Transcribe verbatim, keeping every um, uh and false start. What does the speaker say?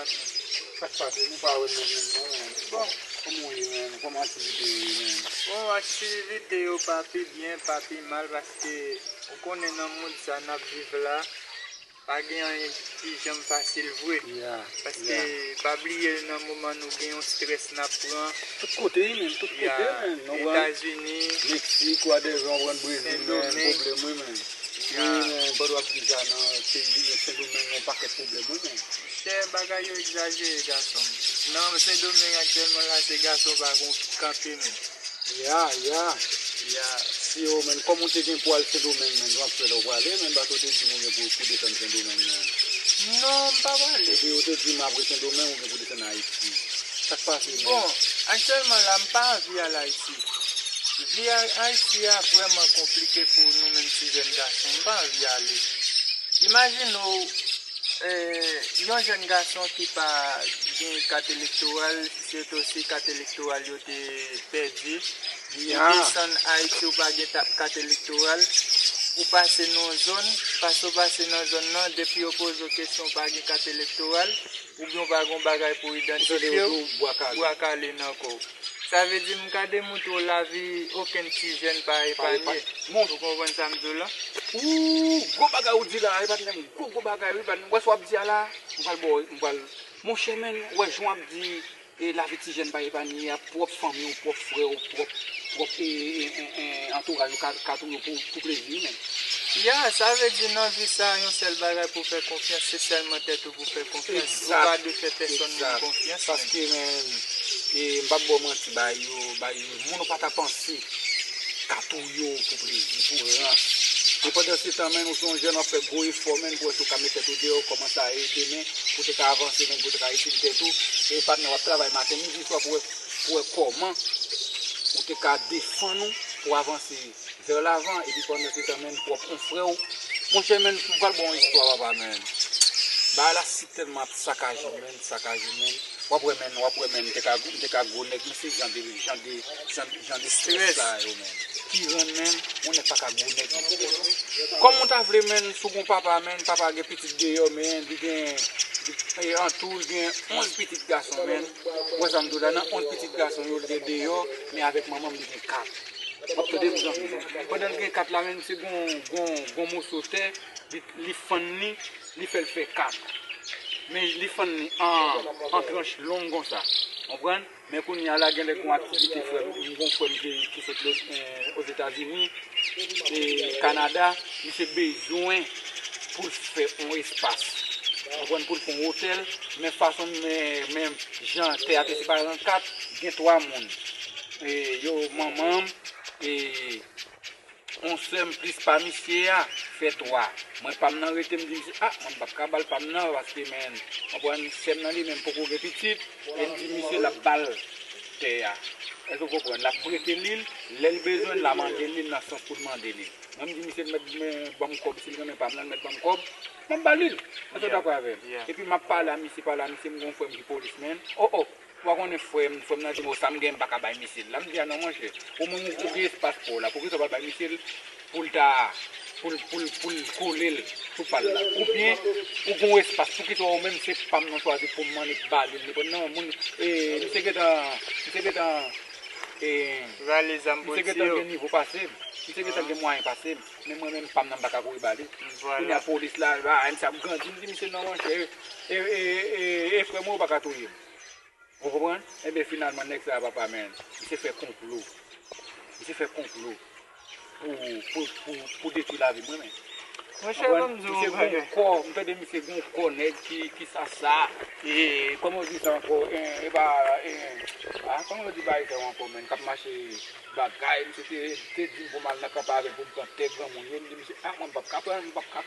Sa k pase, nou pa wè n nan menm non, men. Bon. Kòman w ye, men? Kòman aktivite yo ye, men? Bon, aktivite yo pa pi byen, pa pi mal, paske ou konnen nan mond sa n ap viv la, pa gen anyen ki janm fasil vre. Ya, paske ya. Pa bliye nan moman nou gen yon strès n ap pran. Tout kote wi, men, tout kote, men. Nou wè Etazini, Meksik, whatever, w wè Brezil, men, Sendomeng. Pwoblèm wi, men. Ya. Wi, men, pandan w ap di sa, nan peyi Sendomeng, yon pakèt pwoblèm wi, men. Chè, bagay yo egzajere, gason m. Nan Sendomeng aktyèlman la, se gason pa gon kanpe, men. Ya, ya. Ya. Si yo, men, kòm ou te gen pou al Sendomeng, men, transfè la ou prale, men, paske ou te di m ou gen pou, pou desann Sendomeng, men. Non, m pa prale. Epi ou te di m apre Sendomeng, ou gen pou desann Ayiti. Sa k pase, men? Bon, aktyèlman la, m pa anvi al Ayiti. Vi a-, Ayiti a vrèman konplike pou nou menm ti jèn gason. M pa anvi ale. Imajine w, eh, yon jèn gason ki pa gen kat elektoral, sitou si kat elektoral yo te pèdi, ou desann Ayiti, ou pa gen ta-, kat elektoral, ou pase nan yon zòn, paske w pase nan zòn nan, depi yo poze w kesyon, ou pa gen kat elektoral, oubyen w pa gen yon bagay pou idantifye w, bwa kale nan kò w. Sa vle di, m ka demontre w lavi okenn ti jèn pa epanye. Ou konprann sa m di w la? Ou, gwo bagay ou di la, e patnè m, gwo, gwo bagay, wi, patnè m. Wè sa w ap di a la, m pral ba w, m pral, monchè, men, wè jan w ap di, e, lavi ti jèn pa epanye a, pwòp fanmi w, pwòp frè w, pwòp, pwòp, e, e, e, e, antouraj ou ka, ka touye w pou, pou plezi, men. Ya, sa vle di nan vi sa, yon sèl bagay pou fè konfyans, se sèlman tèt ou pou fè konfyans. Ou pa dwe fè pèsonn moun konfyans, men. Paske, men, e, m p ap ba w manti, bay yo, bay yo, moun ou pa ta panse ka touye w pou plezi, pou rans. E pandan se tan, men, ou se yon jèn, w ap fè gwo efò, men, pou wè si w ka met tèt ou deyò, kòmanse a ede, men, pou te ka avanse, men, pou te ka itilize tèt ou. E patnè, w ap travay maten, midi, swa pou wè, pou wè kòman ou te ka defann ou, pou avanse vè lavan, epi pandan se tan, men, pwòp yon frè w. Monchè, men, m pral ba w yon istwa, papa, men. Bagay la si tèlman ap sakaje, men, sakaje, men. W ap wè, men, w ap wè, men, m te ka, m te ka gwo nèg, men se jan de, jan de, jan, jan de strès sa yo, men. Ki rann, men, yon nèg pa ka gwo nèg, men. Kòm ou ta vle, men, si w gon papa, men, papa gen pitit deyò, men, li gen, li, e, antou, li gen onz pitit gason, men. Ou wè sa m di w la, nan onz pitit gason yo, li gen deyò, men avèk manman m, li gen kat. W ap tande m, zanmi. Pandan l gen kat la, men, se gon, gon, gon moso tè, li, li fann li, li fè l fè kat. Men li fann li an, an tranch long konsa. Konprann? Men kounye a la, genlè gon aktivite frè m, m gon frè m ki, ki sot lo-, eh, Ozetazini, e Kanada, misye bezwen pou l fè yon espas. Konprann? Pou l fè yon otèl, men fason, men, men jan tè a te separe an kat, gen twa moun. E yo, manman m, e yon sè m plis pa misye a, fè twa. Mwen pa m nan rete, m di misye, a, mwen m p ap ka ba l pa m nan, paske, men, konprann, sè m nan li menm poko gen pitit, e m di misye l ap ba l tè a. Èske w konprann? L ap prete li l, lè l bezwen l, l a mande li l nan sans pou l mande li l. Mwen m di misye l mèt, men, ban m kòb, si l renmen pa m nan, l mèt ban m kòb, mwen m ba li l. Èske w dakò avè m? Epi m ap pale a misye, pale a misye, m gon frè m ki polismenn. O, o! Ou pa konnen frè m, frè m nan di m, o, sa m gen, m pa ka bay misye l la. M di, a non, monchè, ou menm ou, ou gen espas pa w la, poukisa w pa bay misye l pou l ta, pou l, pou l, pou l kole l sou pa l la? Oubyen, ou gen yon espas, poukisa ou menm se pa m nan chwazi pou m annik ba li l? Non, moun, e, misye gentan, misye gentan, e, misye gentan gen nivo pase m. Misye gentan gen mwayen pase m. Men mwen menm, pa m nan, m pa ka kouri ba li. Kounye a, polis la, a, misye ap grandi, m di, misye, non, monchè, e, e, e, e, e frè mwen, ou pa ka touye m. Ou konprann? Enben, finalman, nèg sa a, papa, men, misye fè konplo. Misye fè konplo pou, pou, pou, pou detwi lavi mwen, men. Monchè, ban m di w yon bagay. Misye gon kò, m tande misye gon kò nèg ki, ki sa sa. E, kòman yo di sa ankò? E, e pa, e, a, kòman yo di bagay sa yo ankò, men, k ap mache bagay, misye te, te di m pou m al nan kanpe avè l pou m pran tè granmoun yo, m di misye, a, mwen, m p ap ka pran, m p ap ka